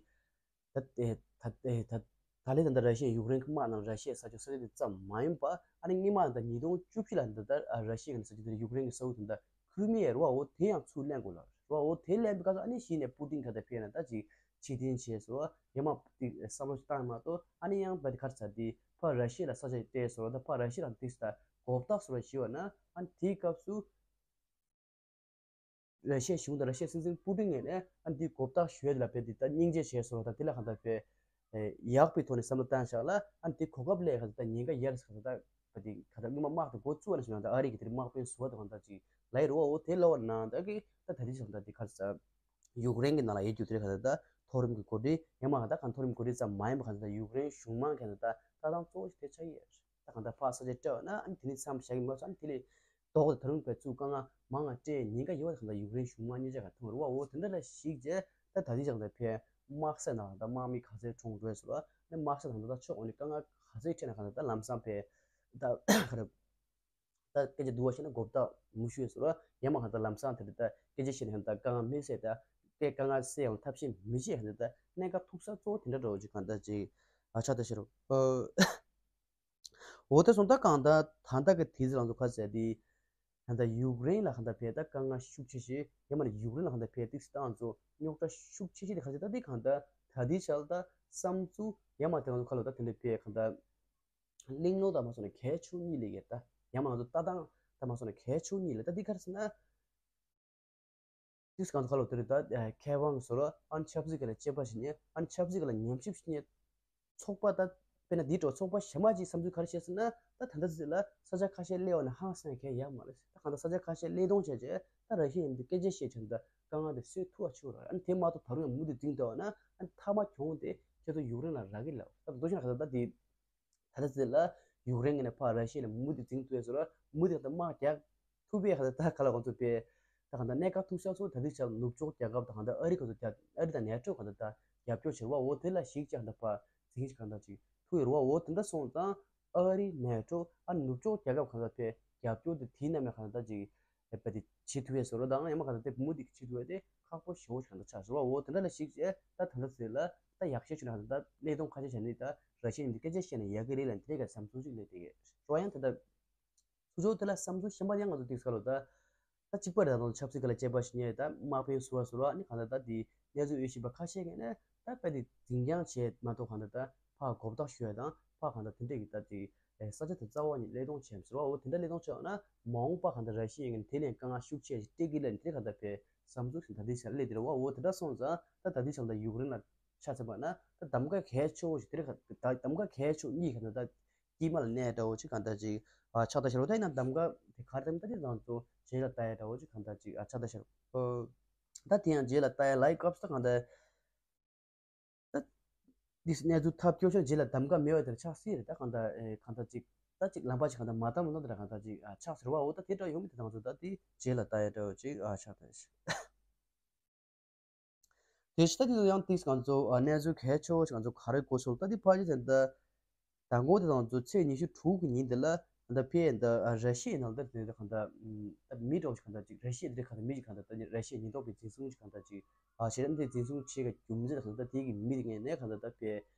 ད་ད་ད་ད་ལན་ད་ལྟ་ར་ཤི་ཡ་ཡུཀ་རེན་གྱི་དམག་ནང་ར་ཤི་ཡའི་ས་ཆ་ས་ཆ་དེ་ཙམ་མ་ཡིན་པ་ཨ་ནི་སྔོན་མ་ད་ཉིས་སྟོང་བཅུ་བཞི་ལ་ད་ལྟ་ར་ཤི་ཡ་གི་ས་ཆ་དེ་ཡུཀ་རེན་གྱི་ས་ཁུལ་དེ་ད་ཁུ་རི་མི་ཡ་རེད་བ། འོ་དེ་ཡང་ཚུར་ལེན་དགོས་ལ་རེད་བ། འོ་དེ་ལེན་པའི་སྐབས་སུ་ཨ་ནི་གཞི་ནས་པུ་ཏིན་ག་ད་ཕེ་ན་ད་ཅིག་ཕྱིར་འཐེན་བྱས་སོ་ཡ་མ་དེ་བསམ་བློ་ཞིག་བཏང་མ་གཏོགས་ཨ་ནི་ཡང་ད་དེ་གར་ཚ་དེ་ ཕར་ར་ཤི་ཡ་ལ་ས་ཆ་སྤྲད་སོང་ད་ཕར་ར་ཤི་ཡ་ལ་ཏིག་ཙམ་ད་གོ་བརྡ་སོགས་ཞུས་པ་ན་ཨ་ནི་དེའི་སྐབས་སུ། ར་ཤི་ཡའི་གཞུང་དང་ར་ཤི་ཡའི་སྲིད་འཛིན་པུ་ཏིན་ངོས་ནས་ཨ་ནི་འདི་གོ་བརྡ་ཞུ་ཡ་འདི་ལ་དཔེ་འདི་ད་སྙིང་རྗེ་བྱས་སོང་ད་འདི་ལ་གང་ལྟར་དཔེ་ཡག་པའི་ཐོག་ནས་བསམ་བློ་བཏང་བཞག་ལ་ཨ་ནི་འདི་གོ་སྐབས་སླེབས་གང་ལྟར་ད་ཉེན་ཁ་ཡར་གང་ལྟར་ད་འདི་གང་ལྟར་སྔོན་མ་དམག་དེ་འགོ་བཙུགས་པ་ནས་བྱུང་ན་ད་ཨ་རི་གི་དེར་དམག་དཔོན་ཟུར་པ་དང་གང་ལྟར་ཅིག་ལ་ཡི་རུ་བ་འོ་དེ་ལོ་བ་ནང་ད་གི་ད་ད་འདི་གང་ལྟར་འདི་ག་རེ་ཟ་ཡུཀ་རེན་གྱི་ནང་ལ་ཡོད་རྒྱུ་དེ་གང་ལྟར་ད་མཐོ་རིམ་གྱི་འགོ་ཁྲིད་ཡང་མ་གང་ལྟར་གང་མཐོ་རིམ་འགོ་ཁྲིད་ཙམ་མ་ཡིན་པ་གང་ལྟར་ད་ཡུཀ་རེན་གཞུང་མང་གང་ལྟར་ད་ལྟ་སྟངས་གཙོ་བོ་ཞིག་དེ་ཆགས་ཀྱི་ཡོད། ད་གང་ལྟར་ཕར་ས་ཆ་སྤྲད་པ་ན་ཨ་ནི་དེ་ནི་མཚམས་བཞག་གི་མ་སོང་ཨ་ནི་དེ་ལས་ལྡོག་སྟེ་ད་རུང་བས་ཚུགས་དཀའ་ངལ་མང་ང་སྤྲད་ཉེན་ཁ་ཡོད་པ་གང་ལྟར་ཡུཀ་རེན་གཞུང་མང་གཉིས་ཆ་ག་མཐོང་རུ་བ་འོ་དེ་འདྲ་ལ་གཞིགས་རྗེས་ད་ད་ལྟའི་ཆ་གང་ལྟར་ཕའི་དམག་ས་ནང་ད་དམག་མི་ག་ཚད་གྲོངས་འགྲོ་ཡས་སོ་ལ་ནི་དམག་ས་ནང་ད་ཕྱོགས་འོ་ནི་དཀའ་ངལ་ག་ཚད་འཕྲད་ན་གང་ལྟར་ད་ལམ་སང་ཕའི་ད་ག་རེ་ད་སྐད་ཆ་བསྡུ་བ་བྱས་ན་གོ་བརྡ་མུ་ཤུ་ཡས་སོ་ལ་ཡང་མ་གང་ལྟར་ལམ་སང་དེ་ད་སྐད་ཆ་བཤད་ན་གང་ལྟར་དཀའ་ངལ་མི་སེལ་ད་སྐད་དཀའ་ངལ་སེལ་ཡང་ཐབས་ཤེས་མི་བྱེད་གང་ལྟར་ད་གནད་འགག་ཐུག་ས་གཙོ་བོ་དེ་འདྲ་འགྲོ་བ་ཅིག་གང་ལྟར་ཅིག་ཨ་ཆགས་ད་ཤེས་རོགས། འོ་དེ་སོང་ད་གང་ལྟར་ད་ལྟ་གི་དུས་ཚོད་ལ་ཚོ་ཁ་ཟེར་དེ། གང་ལྟར་ཡུཀ་རེན་ལ་གང་ལྟར་ཕེ་ད་དཀའ་ངལ་ཤུགས་ཆེ་ཤོས་ཡང་མ་ནི་ཡུཀ་རེན་ལ་གང་ལྟར་ཕེ་ཏིག་སི་ཏང་ཚོ་རྙོག་དྲ་ཤུགས་ཆེ་ཤོས་དེ་ག་ཚོད་ད་དེ་གང་ལྟར་ད་དེ་ཆ་ལ་ད་བསམ་ཚུལ་ཡང་མ་དེ་ང་ཚོ་ཁ་ལོ་ད་དེ་འདྲ་ཕེ་གང་ལྟར་གླེང་སློང་ད་མ་སོང་ན་གལ་ཆེ་གཉིས་ལས་ཀྱི་ད་ཡང་མ་ང་ཚོ་ལྟ་སྟངས་ད་མ་སོང་ན་གལ་ཆེ་གཉིས་ལས་ད་དེ་ག་རེ་ཟེར་ན། ཏིག་ཙམ་གང་ཁ་ལོ་དེ་རེད་ད། མཁས་དབང་སོ་ར་ཨན་ཆབ་སྲིད་ཀྱི་ལ་དཔྱད་པ་ཞིག་ཉེ་ཨན་ཆབ་སྲིད་ཀྱི་ལ་ཉམས་ཞིབ་ཞིག་ཉེ། ཚོགས་པ་ད་དཔེར་ན་འདི་འགྲོ་ཚོགས་པ་གཞན་མ་ཅིག་བསམ་ཚུལ་ག་རེ་བཤད་ཟེར་ན་ད་ད་ལྟ་ཟེར་ལ་ས་ཆ་ཁ་ཤས་སླེབས་པ་ན་ཧང་སང་གས་ཡག་མ་རེད་ད་གང་ལྟར་ས་ཆ་ཁ་ཤས་སླེབས་གཏོང་བྱས་རྗེས་ད་ར་ཤི་ཡ་འདི་སྐད་ཆ་བཤད་བྱས་ད་དཀའ་ངལ་དེ་སེལ་ཐུབ་པ་ཆུ་ར་ཨན་དེ་མ་གཏོགས་ད་རུང་ཡང་མུ་མཐུད་འཛིང་ཐུབ་པ་ན་ཨན་མཐའ་མ་གྱོང་དེ་ཁྱེད་ཚོ་ཡུཀ་རེན་ལ་རག་གི་ལ་ད་ད་དུ་ཤ་ན་ག་ད་ད་དེ། ད་ལྟ་ཚེ་ལ་ཡུཀ་རེན་གྱི་ནས་ཕར་ར་ཤི་ཡ་ལ་མུ་མཐུད་འཛིང་ཐུབ་ཡས་སོ་ལ་མུ་མཐུད་ད་དམག་རྒྱག་ཐུབ་པའི་ག་ད་ད་ག་ལ་གོང་ཚོ་པའི་ད་ག་ད་གནད་འགག་ཐུག་ཤག་སོ་ད་དེ་ཆ་ནུབ་ཕྱོགས་རྒྱལ་ཁབ་ད་ག་ད་ཨ་རི་ག་ཚོ་རྒྱ་ཨ་རི་དང་ནེ་ཊོ་ག་ད་ད་རྒྱབ་སྐྱོར་བྱེད་རོགས་འོ་དེ་ལ་ཞིག་ཅིག་ག་ད་ཕར་འཛིང་ཞིག་ག་ད་ཅིག་ཐུབ་ཡོད་རོགས་འོ་དེ་འདྲ་སོང་ཙང་ཨ་རི་ནེ་ཊོ་ཨ་ནུབ་ཕྱོགས་རྒྱལ་ཁབ་ག་ད་པའི་རྒྱབ་སྐྱོར་དེ་དེའི་ནང་ནས་ག་ད་ད་ཅིག་ཨེ་པ་དེ་བྱེད་ཐུབ་ཡས་སོ་རོ་དང་ཡང་མ་ག་ད་དེ་མུ་མཐུད་བྱེད་ཐུབ་ཡས་དེ་ཁག་པོ་ཞེ་པོ་ཞིག་ག་ད་ཆགས་སོ་རོ་འོ་དེ་འདྲ་ལ་ཞིག་ཅེ་ད་ད་ད་ཚེ་ལ། ད་ཡག་ཤོས་བྱུང་ན་ད་ལས་དོན་ཁ་ཤས་བྱས་ནས་ད་ར་ཤི་ཡ་འདི་སྐད་ཆ་བཤད་ན་ཡག་གི་རེད་ལ་འདི་ག་བསམ་ཚུལ་ཅིག་སླེབས་བསྡད་ཡོད། རོ་ཡང་ད་ད་ཚུ་ཚོ་དེ་ལ་བསམ་ཚུལ་གཞན་པ་ཡང་ང་ཚོ་ཏིག་ས་ལོ་ད་ད་གཅིག་པ་རེད་ད་དང་ཆབ་སྲིད་སྒང་ལ་དཔྱད་པ་ཞིག་ཉན་ད་དམག་དཔོན་ཟུར་བ་ཟུར་བ་ནི་གང་ལྟར་ད་འདི་གནས་ཚུལ་འོས་ཤིང་པ་ཁ་ཤས་ཀྱིས་ནས་ད་དཔེ་འདི་འཛིན་རྐྱང་བྱས་མ་གཏོགས་གང་ལྟར་ད་ཕར་གོ་བརྡ་ཤོད་དང་ཕར་གང་ལྟར་དེ་འདྲས་ཀྱི་ད་ཅིག་ས་ཆ་དེ་རྩ་བ་ཉིད་ལས་དོན་བྱས་ཟུར་བ་འོ་དེ་འདྲ་ལས་དོན་བྱས་ན་མ་འོངས་པ་གང་ལྟར་ར་ཤི་ཡ་ཡིན་དེ་ལས་དཀའ་ངལ་ཤུགས་ཆེ་ཞིག་སྤྲད་ཀྱི་ལས་འདི་གང་ལྟར་དཔེ་བསམ་ཚུལ་ཞིག་ད་འདི་ཆ་སླེབས་དེ་རེད་བ་འོ་དེ་འདྲ་སོང་ཙང་ད་ད་འདི་ཆ་ད་ཡུཀ་རེན་ལ་ཆ་ཚང་པ་ན་ད་གདམ་ག་གལ་ཆེ་བོ་ཞིག་དེ་རེད་གདམ་ག་གལ་ཆེ་བོ་གཉིས་གང་ལྟར་ད། དཀྱིལ་མ་ལ་གནས་འདྲ་བོ་ཅིག་གང་ལྟར་ཅིག་ཨ་ཆགས་ད་ཤར་བ་ད་ཡིན་ན་གདམ་ག་དེ་ག་རེ་དམ་ད་དེ་དང་ཚོ་རྗེས་ལ་ལྟ་ཡ་འདྲ་བོ་ཅིག་གང་ལྟར་ཅིག་ཨ་ཆགས་ད་ཤར་ཨོ། ད་དེ་ཡང་རྗེས་ལ་ལྟ་ཡ་ལའི་སྐབས་སུ་ད་གང་ལྟར་ད་དེ་གནས་ཚུལ་ཐབས་སྐྱོ་ཤོས་རྗེས་ལ་གདམ་ག་མེད་པ་དེར་ཆགས་སྲིད་རེད་ད་གང་ལྟར་ཨེ་གང་ལྟར་ཅིག་ད་ཅིག་ལམ་པ་ཅིག་གང་ལྟར་མ་བཏང་མི་གཏོང་དེ་འདྲ་གང་ལྟར་ཅིག་ཨ་ཆགས་ཟེར་བ་འོ་ད་དེ་འདྲ་ཡོང་མི་དེ་དང་ཚོ་ད་དེ་རྗེས་ལ་ལྟ་ཡ་འདྲ་བོ་ཅིག་ཨ་ཆགས་ད་ཤར། དེ་ཕྱི་ད་དེ་ཚོ་ཡང་ཏིག་ང་ཚོ་ཨ་གནས་ཚུལ་གལ་ཆེ་བོ་ཞིག་ང་ཚོ་ག་རེ་གོ་སོང་ད་དེ་ཕ་ཡི་དེ་འདྲ་མདང་དགོང་དེ་དང་ཚོ་ཚེས་ཉི་ཤུ་དྲུག་གི་ཉིན་དེ་ལ་ད་ཕེ་ད་ཨ་ར་ཤི་ཡའི་ནང་ད་དེ་གང་ད་ད་མི་འདྲ་བོ་ཞིག་གང་ད་ཅིག་ར་ཤི་ཡ་དེ་གང་ད་མི་ཞིག་གང་ད་ད་ར་ཤི་ཡའི་ཉེན་རྟོག་པའི་འཛིན་བཟུང་ཞིག་གང་ད་ཅིག་ཨ་ཞེ་ད་འདི་འཛིན་བཟུང་བྱེད་ཀྱི་རྒྱུ་མཚན་གང་ད་དེ་གི་མི་དེ་ངས་ནས་གང་ད་ད་ཕེ་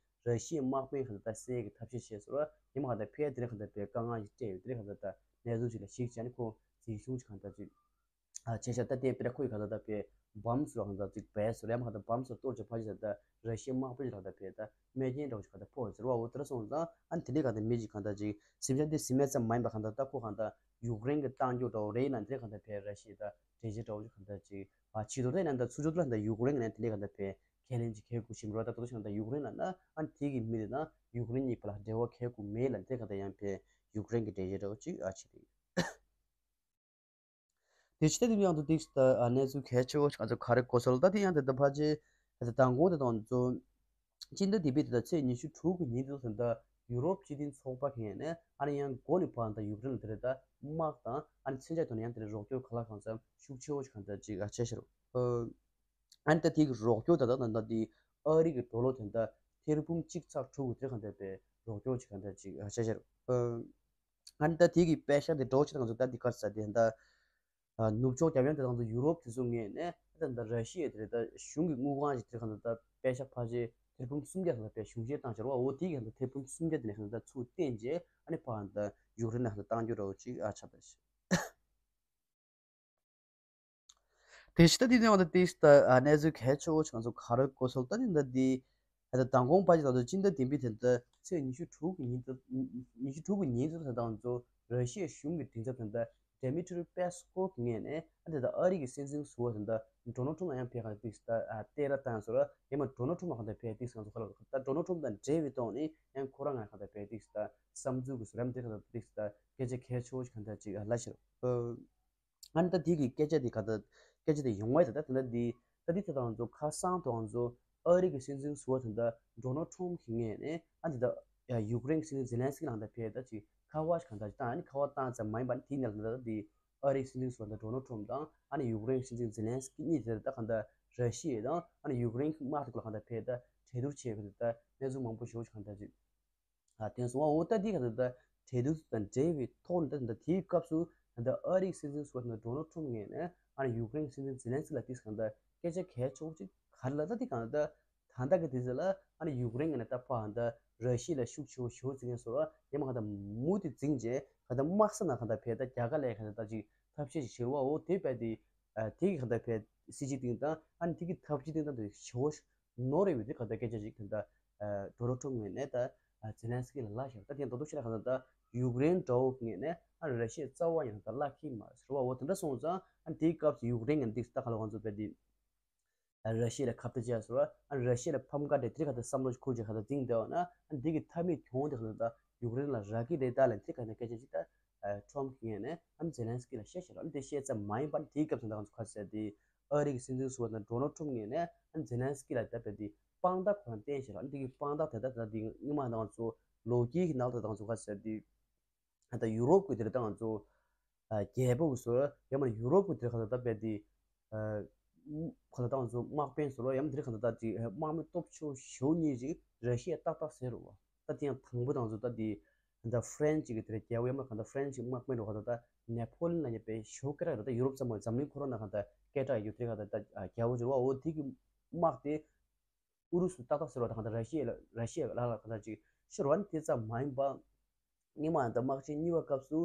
ར་ཤི་ཡའི་དམག་དཔོན་གང་ད་ད་བསད་ཀྱི་ཐབས་ཤེས་བྱས་སོང་ར་ཡིན་མ་གང་ད་ཕེ་དེ་གང་ད་ཕེ་དཀའ་ངལ་ཞིག་སྤྲད་ཡོད་དེ་གང་ད་ད་གནས་ཚུལ་ཞིག་ལ་གཞིགས་བྱས་ནས་ཁོ་འཛིན་བཟུང་ཞིག་གང་ད་ཅིག་ཨ་བྱས་ཤག་ད་ལྟའི་པེ་ར་ཁོའི་ག་ད་ད་པའི་བམ་སོ་གང་ད་ཅིག་བས་སོ་རེམ་ག་ད་བམ་སོ་གཏོར་ཅིག་ཕ་ཅིག་ད་ད་ར་ཤི་ཡའི་དམག་དཔོན་ཅིག་ད་ད་པའི་ད་རྨས་སྐྱོན་འདྲ་བོ་ཅིག་ག་ད་ཕོག་ཟེར་བ་འོ་དེ་འདྲ་སོང་ཙང་ཨ་ནི་དེ་འདྲའི་ག་ད་མི་ཅིག་ག་ད་ཅིག་སེམས་ཅན་དེ་སེམས་མེད་ཙམ་མ་ཡིན་པ་ག་ད་ད་ཁོ་ག་ད་ཡུཀ་རེན་གི་བཏང་རྒྱུ་འདྲ་བོ་རེད་ན་དེ་ག་ད་པའི་ར་ཤི་ཡའི་ད་འབྲེལ་བྱེད་འདྲ་བོ་ཅིག་ག་ད་ཅིག་ཨ་ཕྱི་དོ་རེད་ན་ད་ཚུར་ཕྱོགས་ལ་ད་ཡུཀ་རེན་གི་ནས་དེ་འདྲའི་ག་ད་པའི་ཁས་ལེན་ཅིག་གལ་དགོས་ཤིང་རོ་ད་ད་དུ་ཞིག་ད་ཡུཀ་རེན་ལ་ན་ཨ་ནི་དེ་གི་མི་དེ་ད་ཡུཀ་རེན་གཉིས་བར་ལ་འབྲེལ་བ་གལ་དགོས་མེད་ལ་དེ་ག་ད་ཡང་པའི་ཡུཀ་རེན་གི་འབྲེལ་བྱེད་འདྲ་བོ་ཅིག་ཨ་ཕྱི་དེ། དེ་ཕྱི་ད་དེ་ཡང་དུ་ཏིག་ད་གནས་ཚུལ་གལ་ཆེ་བོ་ང་ཚོ་ག་རེ་གོ་སོང་ད་དེ་ཡང་དེ་ད་ཕ་ཆེ་ད་དང་གོ་དེ་དང་ཚོ་ཅིན་ད་དེ་པི་དེ་ད་ཚེས་ཉི་ཤུ་དྲུག་གི་ཉིན་དུ་ད་ཡུ་རོབ་སྤྱི་མཐུན་ཚོགས་པ་གི་ནས་ཨ་ནི་ཡང་གོ་ནི་ཕ་ད་ཡུཀ་རེན་དེ་རེད་ད་དམག་དང་ཨ་ནི་མཚོན་ཆ་ཐོག་ནས་ཡང་དེ་རེད་རོགས་སྐྱོར་ག་ལ་གང་འཚམ་ཤུགས་ཆེ་བོ་ཞིག་གང་ད་ཅིག་ཨ་ཆེ་ཤར་ཨ་ནི་ད་དེ་གི་རོགས་སྐྱོར་ད་ད་ད་ད་དེ་ཨ་རི་གི་ཌོ་ལར་དེ་ད་ཐེར་འབུམ་གཅིག་ཚེག་དྲུག་གི་དེ་གང་ད་པའི་རོགས་སྐྱོར་ཞིག་གང་ད་ཅིག་ཨ་ཆེ་ཤར་ཨ། ཨ་ནི་ད་དེ་གི་པེ་ཤག་དེ་འགྲོ་ཆེད་ང་ཚོ་ད་འདི་གར་ས་དེ་ད་ནུབ་ཕྱོགས་རྒྱབ་ཡངས་དེ་ང་ཚོ་ཡུ་རོབ་དེ་ཚོ་ངོས་ནས་ད་ད་ར་ཤི་ཡ་དེ་རེད་ད་གཞུང་གི་དངུལ་ཁང་ཞིག་དེ་གང་ཚོ་ད་པེ་ཤག་ཕ་ཆེ་ཐེར་འབུམ་སུམ་བརྒྱ་ལ་པའི་གཞུང་བཞེས་བཏང་ཤར་བ་འོ་དེ་གི་ད་ཐེར་འབུམ་སུམ་བརྒྱ་དེ་ནས་གང་ཚོ་ད་ཚུར་བཏོན་རྗེས་ཨ་ནི་ཕ་ད་ཡུཀ་རེན་ལ་གང་ཚོ་བཏང་རྒྱུ་འདྲ་བོ་ཅིག་ཨ་ཆགས་པ་ཞིག་དེ་ཕྱི་ད་དེ་ནས་འོ་ད་དེ་ད་གནས་ཚུལ་གལ་ཆེ་བོ་ཞིག་ང་ཚོ་ག་རེ་གོ་སོང་ད་དེ་ད་དེ་ད་མདང་དགོང་པ་ཅིག་ད་དུ་ཅིན་ད་དེ་པི་དེ་ད་ ཚེས་ཉི་ཤུ་དྲུག་གི་ཉིན་དུ་ཉི་ཤུ་དྲུག་གི་ཉིན་དུ་ད་ལྟ་ང་ཚོ་ར་ཤི་ཡའི་གཞུང་གི་མགྲིན་ཚབ་ད་ལྟ་Dmitry Peskov་གི་ངོས་ནས་ཨ་ད་ལྟ་ཨ་རི་གི་སྲིད་འཛིན་ཟུར་པ་ད་ལྟ་Donald Trump་ལ་ཡང་ཕེབས་གང་ཏིག་ད་ཨ་སྟེར་བཏང་ཟེར་ར་ཡང་མ་Donald Trump་ལ་གང་ད་ཕེབས་ཏིག་ང་ཚོ་ཁ་ལ་ད་Donald Trump་དང་འབྲེལ་བའི་ཐོག་ནས་ཡང་ཁོ་རང་ང་གང་ད་ཕེབས་ཏིག་ད་བསམ་ཚུལ་གི་ཟུར་རམ་དེ་གང་ད་ཏིག་ད་སྐད་ཆ་གལ་ཆེ་བོ་ཞིག་གང་ད་ཅིག་ཨ་ལ་ཤར། ཨ་ནི་ད་དེ་གི་སྐད་ཆ་དེ་ག་ད་སྐད་ཆ་དེ་ཡོང་བ་ཡིན་ད་ད་ད་འདི་ད་འདི་ད་ང་ཚོ་ཁ་སང་དུ་ང་ཚོ་ཨ་རི་གི་སྲིད་འཛིན་ཟུར་པ་ད་ད་Donald Trump་གི་ངོས་ནས་ཨ་འདི་ད་ཡུཀ་རེན་གི་སྲིད་འཛིན་ཛེ་ལན་སི་ཀི་ལ་ད་ཕེབས་ད་ཅིག་ཁ་པར་ཞིག་གང་ད་ཅིག་བཏང་ཨ་ནི་ཁ་པར་བཏང་ཙམ་མ་ཡིན་པ་ནི་དེའི་ནང་ལ་ད་འདི་ཨ་རི་སྲིད་འཛིན་ཟུར་པ་ད་Donald Trump་དང་ཨ་ནི་ཡུཀ་རེན་གི་སྲིད་འཛིན་ཛེ་ལན་སི་ཀི་གཉིས་དེ་ད་གང་ད་ར་ཤི་ཡ་དང་ཨ་ནི་ཡུཀ་རེན་གི་དམག་དེ་ལ་གང་ད་ཕེབས་ད་གྲོས་བསྡུར་བྱས་གང་ད་གནས་ཚུལ་མང་པོ་ཞིག་གང་ད་ཅིག་ཨ་དེ་སོང་བ་འོ་ད་འདི་ག་ད་ད་གྲོས་བསྡུར་དང་འབྲེལ་བའི་ཐོག་ནས་ད་ད་དེའི་སྐབས་སུ་ད་ད་ཨ་རིའི་སྲིད་འཛིན་ཟུར་པ་ད་Donald Trump་ངོས་ནས་ཨ་ནི་ཡུཀ་རེན་སྲིད་འཛིན་ཛེ་ལན་སི་ལ་ཏིས་གང་ད་སྐད་ཆ་གལ་ཆེ་བོ་ཅིག་ག་རེ་ལ་ད་འདི་གང་ད་ད་ད་གི་དེ་ཚོ་ལ་ཨ་ནི་ཡུཀ་རེན་ངོས་ནས་ད་ཕ་ད་ར་ཤི་ཡ་ལ་ཤུགས་ཆེ་བོ་ཞེ་བོ་བརྩི་མཁན་ཚོ་ལ་ཡང་མ་གང་ད་མུ་མཐུད་འཛིང་རྗེས་གང་ད་དམག་ས་ནང་གང་ད་ཕེབས་ད་རྒྱ་གར་ལ་གང་ད་ད་ཅིག་ཐབས་ཤེས་ཅིག་བྱེད་རོགས་འོ་དེ་བས་དེ་ཨ་དེ་གི་གང་ད་ཕེབས་སྲིད་སྤྱི་སྟེང་དང་ཨ་ནི་དེ་གི་ཐབས་ཇུས་སྟེང་དང་དེ་ཞེ་བོ་ནོར་རེ་བའི་དེ་ག་ད་སྐད་ཆ་ཅིག་ད་ལྟ་Donald Trump་ངོས་ནས་ད་ཛེ་ལན་སི་ཀི་ལ་ལབ་ཤག་ད་དེ་མདོར་བསྡུས་བཤད་ན་ག་ད་ད་ཡུཀ་རེན་དགྲ་བོ་ངོས་ནས་ཨ་ར་ཤི་ཡ་རྩ་བ་ཡང་ད་བརླག་གི་མ་རེད་ཟེར་བ་འོ་དེ་འདྲ་སོང་ཙང་ཨ་དེའི་སྐབས་སུ་ཡུཀ་རེན་ངོས་ནས་ད་ག་ལ་ང་ཚོ་བས་དེ་ར་ཤི་ཡ་ལ་ཁ་གཏད་བྱས་ཟེར་བ་ཨ་ར་ཤི་ཡ་ལ་ཕམ་ཁ་འདྲ་དེ་ག་ད་བསམ་བློ་ཞིག་འཁོར་རྒྱུ་ག་ད་འཛིང་བསྡད་བ་ན་ཨ་དེ་གི་མཐའ་མའི་གྱོང་དེ་ག་ད་ད་ཡུཀ་རེན་ལ་རག་གི་རེད་ད་ལན་དེ་ག་ནས་སྐད་ཆ་ཅིག་ད་Trump་གི་ངོས་ནས་ཨ་ཛེ་ལན་སི་ཀི་ལ་བཤད་ཤག་ཨ་དེ་བཤད་ཙམ་མ་ཡིན་པ་ཨ་དེའི་སྐབས་སུ་ད་ང་ཚོ་ག་ཟེར་དེ། ཨ་རི་གི་སྲིད་འཛིན་ཟུར་པ་དང་Donald Trump་ངོས་ནས་ཛེ་ལན་སི་ཀི་ལ་ད་བས་དེ་དཔང་རྟགས་ཁོ་རང་བསྟན་ཤག་འདི་གི་དཔང་རྟགས་དེ་ད་ད་འདི་སྔོན་མ་ང་ཚོ་ལོ་རྒྱུས་ཀྱི་ནང་ལ་ད་ང་ཚོ་ག་ཟེར་དེ་ད་ཡུ་རོབ་ཀྱི་དེ་ད་ང་ཚོ་རྒྱལ་པོ་གི་ཟུར་ཡང་མ་ཡུ་རོབ་ཀྱི་དེ་ག་ད་ད་བས་དེ་ག་ད་ང་ཚོ་དམག་དཔོན་ཟུར་ཡང་མ་དེ་ག་ད་ད་དེ་དམག་མི་སྟོབས་ཆེ་ཤོས་གཉིས་ཅིག་ར་ཤི་ཡ་ཏག་ཏག་ཟེར་རུ་བ། ད་དེ་ཡང་དང་པོ་དང་ཚོ་ད་དེ་ད་ཧྥ་རན་སི་གི་དེ་རྒྱལ་པོ་ཡང་མ་གང་ད་ཧྥ་རན་སི་དམག་དཔོན་རུ་ག་ད་ད་ནེ་ཕོ་ལི་ཡན་ལ་ཉེ་པའི་ཞོ་ཀེ་ར་ར་ད་ཡུ་རོབ་ཙམ་མ་འཛམ་གླིང་ཁོ་རང་ན་གང་ད་སྐད་གྲགས་ཡོད་དེ་ག་ད་ད་རྒྱལ་པོ་ཟེར་བ་འོ་དེ་གི་དམག་དེ་ཨུ་རུ་སུ་ཏག་ཏག་ཟེར་བ་ད་གང་ད་ར་ཤི་ཡ་ལ་ར་ཤི་ཡ་ལ་ལ་གང་ད་ཅིག་ཤོར་བ་ནི་དེ་ཙམ་མ་ཡིན་པ། སྔོན་མ་ད་དམག་ཆེན་གཉིས་པ་སྐབས་སུ་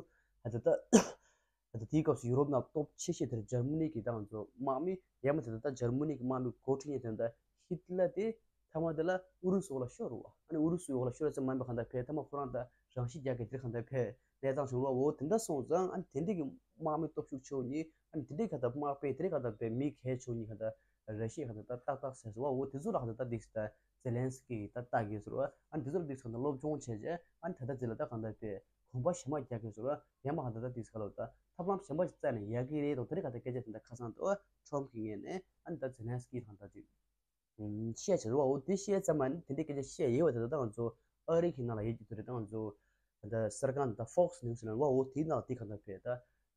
ད་ད་ད་དེའི་སྐབས་སུ་ཡུ་རོབ་ནང་སྟོབས་ཆེ་ཤོས་དེར་འཇར་མ་ནི་གི་ད་ང་ཚོ་དམག་མི་ཡང་མ་དེ་ད་ད་འཇར་མ་ནི་གི་དམག་མི་འགོ་ཁྲིད་མཁན་དེ་ད་ཧི་ཏི་ལ་དེ་མཐའ་མ་དེ་ལ་ཨུ་རུ་སུ་འོག་ལ་ཤོར་རུ་བ། ཨ་ནི་ཨུ་རུ་སུའི་འོག་ལ་ཤོར་ཙམ་མ་ཡིན་པ་གང་ལྟར་ཕེ་མཐའ་མ་ཁོ་རང་ད་རང་ཤི་རྒྱག་གི་དེར་གང་ལྟར་ཕེ་གནས་སྟངས་བྱུང་རུ་བ། འོ་དེ་འདྲ་སོང་ཙང་ཨ་ནི་དེ་འདྲ་གི་དམག་མི་སྟོབས་ཤུགས་ཆེ་བོ་གཉིས་ཨ་ནི་དེ་འདྲ་གང་ལྟར་དམག་དཔོན་དེ་འདྲ་གང་ལྟར་ཕེ་མི་གལ་ཆེ་བོ་གཉིས་གང་ལྟར་ར་ཤི་ཡ་གང་ལྟར་ད་ཏག་ཏག་ཟེར་སོང་བ། འོ་དེ་ཚོ་ལ་གང་ལྟར་ད་འདི་ད་ཛེ་ལན་སི་ཀི་ད་ལྟ་གི་ཟེར་བ། ཨ་ནི་དེ་ཚོ་ལ་འདི་ཚོ་ད་སློབ་སྦྱོང་བྱས་རྗེས་ཨ་ནི་ད་ལྟ་འདི་ལ་ད་གང་ལྟར་པའི་གོམ་པ་གཞན་མ་རྒྱག་གི་ཟེར་བ། ཡང་མ་གང་ལྟར་ད་འདི་ཟེར་ལ་ད་ཐབས་ལམ་གཞན་པ་ཞིག་བཙལ་ནས་ཡག་གི་རེད་དང་དེ་རིང་གང་ལྟར་སྐད་ཆ་དེ་འདྲ་ཁ་སང་དུ་ཁྲོམ་གི་ངོས་ནས་ཨ་ནི་ད་ཛེ་ལན་སི་ཀི་གང་ལྟར་ཅིག་བཤད་བྱས་རེད་བ། འོ་དེ་བཤད་ཙམ་མ་ནི་དེ་འདྲའི་སྐད་ཆ་བཤད་ཡོད་བ། དེ་ད་ལྟ་ང་ཚོ་ཨ་རི་གི་ནང་ལ་ཡོད་ཀྱི་དེ་རེད། ད་ང་ཚོ་ད་གསར་ཁང་ད་Fox News་ལ་བ། འོ་དེའི་ནང་དེ་གང་ལྟར་བས་ད་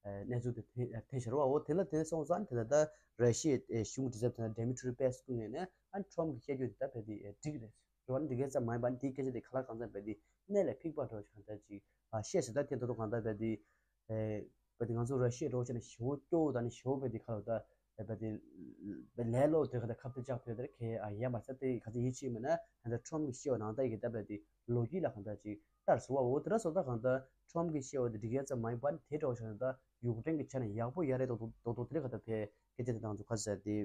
གནས་ཚུལ་དེ་ཐོན་ཐོན་ཤར་བ། འོ་དེ་ལ་དེ་སོང་ཙང་དེ་ལ་ད་ར་ཤི་ཡའི་གཞུང་གི་མགྲིན་ཚབ་དེ་ན་Dmitry Peskov་ངོས་ནས་ཨ་ཁྲོམ་གྱི་བཤད་རྒྱུ་དེ་ད་བས་དེ་འགྲིག་རེད་རེད་བ། འདི་གས་ཙམ་མ་ཡིན་པ་འདིའི་སྐད་ཆ་དེ་ག་ལ་གང་ཙམ་བས་དེ་གནད་ལ་ཕིགས་པ་འདྲ་བ་ཞིག་གང་ལྟར་ཅིག་བཤད་ཟེར། ད་དེ་ད་དུང་གང་ལྟར་བས་དེ་བས་དེ་ང་ཚོ་ར་ཤི་ཡ་འདྲ་བོ་བྱས་ན་ཞེ་པོ་སྐྱོ་བོ་དང་ནི་ཞེ་པོ་བས་དེ་ག་ལ་ད་བས་དེ་ལས་སླ་པོ་དེ་ག་ད་ཁ་གཏད་བཅག་ཐུབ་ཡ་དེ་གས་ཡ་མ་ཟད་དེ་ག་ཚོད་ཡིད་ཆེས་མེད་ན་ད་ཁྲོམ་གྱི་བཤད་པ་ནང་ལྟར་གྱི་ད་བས་དེ་ལོ་རྒྱུས་ལ་གང་ལྟར་ཅིག་ལྟར་ཟེར་བ། འོ་དེ་འདྲ་སོང་ཙང་གང་ལྟར་ཁྲོམ་གྱི་བཤད་པ་དེ་འགྲིག་ཡ་ཙམ་མ་ཡིན་པ་ནི་དེ་འདྲ་བོ་བྱས་ན་ད་ཡུཀ་རེན་གྱི་ཆ་ནས་ཡག་པོ་ཡ་རེད་མདོག་མདོག་མདོག་དེ་རིང་གང་ལྟར་བས་སྐད་ཆ་དེ་དང་ཚོ་ག་ཟེར་དེ།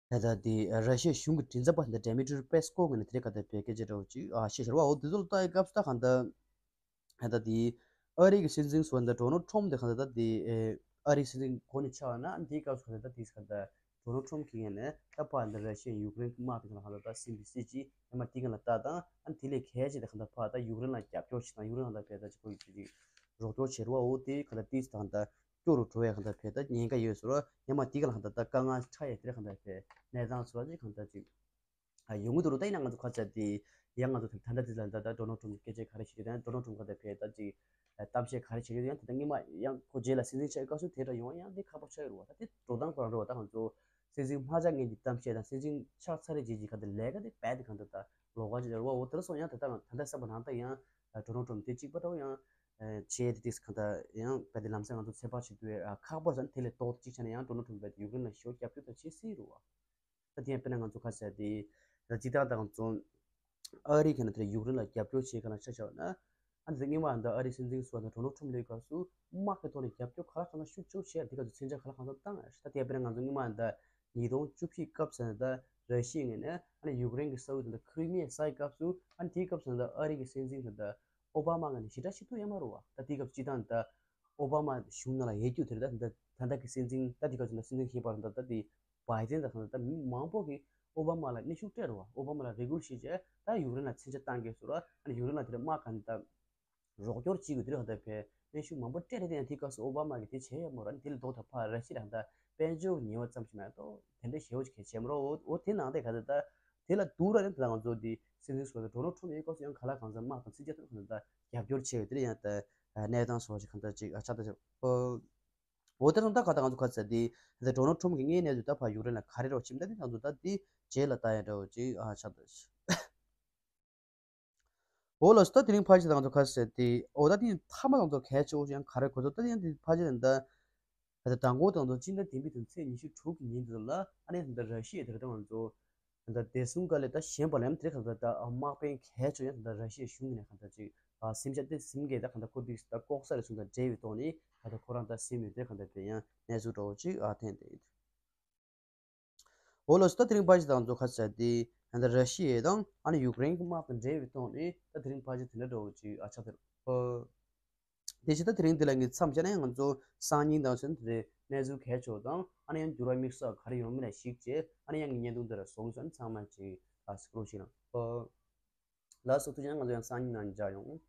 ད་ལྟ་དེ་ར་ཤི་ཡའི་གཞུང་གི་མགྲིན་ཚབ་པ་དེ་འདྲ་Dmitry Peskov་ངོས་ནས་དེ་རིང་གང་ལྟར་བས་སྐད་ཆ་འདྲ་བོ་ཅིག་ཨ་བཤད་ཤར་བ། འོ་དེ་ཚོ་ལ་ལྟ་ཡི་སྐབས་སུ་ད་གང་ལྟར་ད་ལྟ་དེ་ཨ་རི་གི་སྲིད་འཛིན་ཟུར་པ་འདི་Donald Trump་དེ་གང་ལྟར་ད་དེ་ཨ་རིའི་སྲིད་འཛིན་གོ་ནས་ཆགས་ན་ཨ་དེའི་སྐབས་སུ་གང་ལྟར་ད་དེ་གང་ལྟར་Donald Trump་གི་ངོས་ནས་ད་ཕར་འདི་ར་ཤི་ཡ་ཡུཀ་རེན་གྱི་དམག་དེ་གང་ལ་གང་ལྟར་ད་སིམ་པའི་སྲིད་ཇུས་ཡང་མ་དེ་གང་ལ་ལྟ་དང་ཨ་དེ་ལས་གལ་ཆེ་དེ་གང་ལྟར་ཕར་ད་ཡུཀ་རེན་ལ་རྒྱབ་སྐྱོར་བྱེད་དང་ཡུཀ་རེན་གང་ལྟར་བས་ད་ཅིག་གོ་ཡུ་ཅིག་རོགས་སྐྱོར་བྱེད་རོགས། འོ་དེ་གང་ལྟར་དེ་གང་ལྟར་སྐྱོ་རུ་འགྲོ་བའི་གང་ལྟར་བས་ད་ཉེན་ཁ་ཡོད་ཟེར་རོ། ཡང་མ་དེ་གང་ལ་གང་ལྟར་ད་དཀའ་ངལ་ཕྲ་ཡ་དེ་གང་ལྟར་བས་གནས་སྟངས་ཚོ་ལ་ཅིག་གང་ལྟར་ཅིག་ཨ་ཡོང་གི་འདུག་རུ། ད་ཡིན་ན་ང་ཚོ་ཁ་ཚ་དེ་ཡང་ང་ཚོ་ད་ལྟ་དེ་ལ་ད་ད་Donald Trump་སྐད་ཆ་ག་རེ་བཤད་ཀྱི་ཡོད། ད་Donald Trump་ག་ད་བས་ད་ཅིག་གཏམ་བཤད་ག་རེ་བྱེད་ཀྱི་ཡོད། ཡང་ད་ལྟ་སྔོན་མ་ཡང་ཁོ་རྗེས་ལ་སྲིད་འཛིན་ཆགས་སྐབས་སུ་དེ་འདྲ་ཡོང་ཡང་དེ་ཁག་པོ་ཆགས་ཡོད་རུ་བ། ད་དེ་འགྲོ་སྟངས་ཁོ་རང་རེད་བ། ད་ང་ཚོ་སྲིད་འཛིན་མ་ཆགས་སྔོན་གྱི་གཏམ་བཤད་དང་སྲིད་འཛིན་ཆགས་ཚར་རེ་རྗེས་ཀྱི་ག་ད་ལས་ཀ་དེ་རྦད་དེ་གང་ལྟར་ད་ལོགས་ཀ་ཅིག་རེད་བ། འོ་དེ་འདྲ་སོང་ཡང་ད་ལྟ་ད་ལྟ་བསམ་པ་ནང་ལྟར་ཡང་Donald Trump་དེ་གཅིག་པ་འདྲ་བོ་ཡང་བྱས་དེ་དེ་གང་ལྟར་ཡང་རྦད་དེ་ལམ་སང་ང་ཚོ་ཚོད་དཔག་བྱེད་དུས་ཁག་པོ་ཟེར་ན་དེ་ལས་ལྡོག་གཅིག་ཆ་ནས་ཡང་Donald Trump་རྦད་དེ་ཡུཀ་རེན་ལ་ཞེ་པོ་རྒྱབ་སྐྱོར་ད་བྱེད་སྲིད་རུ་བ། ད་དེ་ཡང་དཔེར་ན་ང་ཚོ་ཁ་ཟེར་དེ་ད་ཅི་ལྟར་ད་ང་ཚོ་ཨ་རི་གི་ནང་དེར་ཡུཀ་རེན་ལ་རྒྱབ་སྐྱོར་བྱེད་མཁན་ལ་ཆ་བཞག་ན་ཨ་ནི་སྔོན་མ་ད་ཨ་རི་སྲིད་འཛིན་ཟུར་པ་ད་Donald Trump་ལས་སྐབས་སུ་དམག་གི་ཐོག་ནས་རྒྱབ་སྐྱོར་ག་ལ་གང་ལ་ཤུགས་ཆེ་བྱས་དེ་ག་ཚོད་མཚོན་ཆ་ག་ལ་གང་ལ་བཏང་ད་དེ་དཔེར་ན་ང་ཚོ་སྔོན་མ་ད་ ཉིས་སྟོང་བཅུ་བཞི་སྐབས་སུ་ད་ར་ཤི་ཡ་ངོས་ནས་ཨ་ནི་ཡུཀ་རེན་གྱི་ས་ཁུལ་དེ་ད་ཁི་རི་མི་ཡའི་ས་ཡི་སྐབས་སུ་ཨ་ནི་དེའི་སྐབས་སུ་ད་ཨ་རི་གི་སྲིད་འཛིན་དེ་ད་ཨོ་བྷ་མ་ངོས་ནས་ཞེ་དྲག་ཤེས་ཐུབ་ཡོད་མ་རེད་བ། ད་དེའི་སྐབས་སྤྱི་བཏང་ད་ཨོ་བྷ་མ་གཞུང་ནང་ལ་ཡོད་རྒྱུ་དེ་རེད། ད་ད་ད་ལྟ་གི་སྲིད་འཛིན་ད་དེའི་སྐབས་སུ་ད་སྲིད་འཛིན་ཞིག་ཡིན་པ་རེད། ད་ད་དེ་བྷའི་ཏིན་ད་ད་མི་མང་པོ་གིས་ཨོ་བྷ་མ་ལ་གནོན་ཤུགས་སྤྲད་རེད་བ། ཨོ་བྷ་མ་ལ་རེ་སྐུལ་བྱས་རྗེས་ད་ཡུཀ་རེན་ལ་མཚོན་ཆ་བཏང་གི་ཟེར་བ། ཨ་ནི་ཡུཀ་རེན་ལ་དེ་འདྲ་དམག་ག་ནས་ད་རོགས་སྐྱོར་བྱེད་དགོས་དེ་རེད། ད་ཕན་གནོན་ཤུགས་མང་པོ་སྤྲད་རེད། དེ་ཡང་དེའི་སྐབས་སུ་ཨོ་བྷ་མ་གིས་དེ་བྱས་ཡོད་མ་རེད། དེ་ལས་ལྡོག་ད་ཕར་ར་ཤི་ཡ་ལ་ད་དཔལ་འབྱོར་ཉེས་པ་ཙམ་ཞིག་མ་གཏོགས་དེ་འདྲ་ཞེ་པོ་ཅིག་གལ་ཆེ་མ་རེད། འོ་འོ་དེ་ནང་དེ་ག་ད་ད་དེ་ལ་སྡུག་ར་ནི་ད་ང་ཚོ་དེ་སྲིད་འཛིན་ཟུར་པ་ཌོ་ནལ་ཊམ་ཡོད་སྐབས་སུ་ཡང་ག་ལ་གང་འཚམ་དམག་དང་ཚིག་རྒྱག་ཐུབ་ཁ་ད་རྒྱབ་སྐྱོར་བྱས་ཡོད། དེ་ལ་ཡང་ད་གནས་སྟངས་སོགས་ཅིག་གང་ད་ཅིག་ཨ་ཆགས་ད་ཅིག་ཨོ། འོ་དེ་སོང་ད་ག་ད་ང་ཚོ་ག་ཚད་དེ་ད་ཌོ་ནལ་ཊམ་གི་དངོས་གནས་དུ་ད་ཕར་ཡུཀ་རེན་ལ་ག་རེ་རོགས་བྱེད་ད་དེ་ང་ཚོ་ད་དེ་རྗེས་ལ་ད་ཡང་འདྲ་བོ་ཅིག་ཨ་ཆགས་ད་ཅིག་འོ་ལགས་སོ། ད་དེ་རིང་ཕལ་ཆེར་ང་ཚོ་ག་ཟེར་ཏེ། འོ་ད་དེ་མཐའ་མ་ང་ཚོ་གལ་ཆེ་བོ་ཞིག་ཡང་ག་རེ་གོ་ཚོད། ད་དེ་ཡང་དེ་ཕལ་ཆེར་ད་ད་ལྟ་མགོ་དང་ཚོ་སྤྱི་ཟླ་བདུན་པའི་དུས་ཚེས་ཉི་ཤུ་དྲུག་གི་ཉིན་དེ་ལ་ཨ་ནི་ད་ལྟ་ར་ཤི་ཡའི་དེ་ད་ང་ཚོ་ད་ལྟ་བདེ་སྲུང་ཀ་ལས་ད་གཞན་པ་ལ་ཡང་དེ་ག་ད་ད་དམག་དཔོན་གལ་ཆེ་ཡང་ད་ལྟ་ར་ཤི་ཡའི་གཞུང་གི་ནས་ག་ད་ཅིག་སེམས་ཤ་དེ་སེམས་འགུལ་ད་ག་ད་ཁོ་དེ་ད་ལྐོག་ཟ་རེ་ཟུང་ད་འབྲེལ་བའི་ཐོག་ནས་ག་ད་ཁོ་རང་ད་སེམས་ཡོད་དེ་ག་ད་དེ་ཡང་གནས་ཚུལ་འདྲ་བོ་ཅིག་ཨ་ཐོན་ཏེ་ཡོད། འོ་ལགས་སོ། ད་དེ་རིང་ཕལ་ཆེར་ང་ཚོ་ག་ཟེར་ཏེ་ད་ལྟ་ར་ཤི་ཡ་དང་ཨ་ནི་ཡུཀ་རེན་གྱི་དམག་དང་འབྲེལ་བའི་ཐོག་ནས་ད་དེ་རིང་ཕལ་ཆེར་དེ་འདྲ་འདྲ་བོ་ཅིག་ཨ་ཆགས་ཐུབ། ཨོ། དེ་བཞིན་ད་དེ་རིང་འདི་ལ་ངས་མཚམས་བཞག་ན་ཡང་ང་ཚོ་སང་ཉིན་དང་ཚུན་དེ་གནས་ཚུལ་གལ་ཆེ་བ་དང་ཨ་ནི་ཡང་འགྱུར་བ་དམིགས་བསལ་ག་རེ་ཡོང་མིན་ལ་གཞིགས་བྱས་ཨ་ནི་ཡང་ངས་བརྙན་ཐུང་འདི་ལ་བཟོ་གི་སོང་། ཚང་མ་ཅིག་ཨ་སྐུ་རོགས་ཞིག་གནང་། ཨོ། ལགས་སོ། ཐུགས་རྗེ་ཆེ། ང་ཚོ་ཡང་སང་ཉིན་ནང་མཇལ་ཡོང་།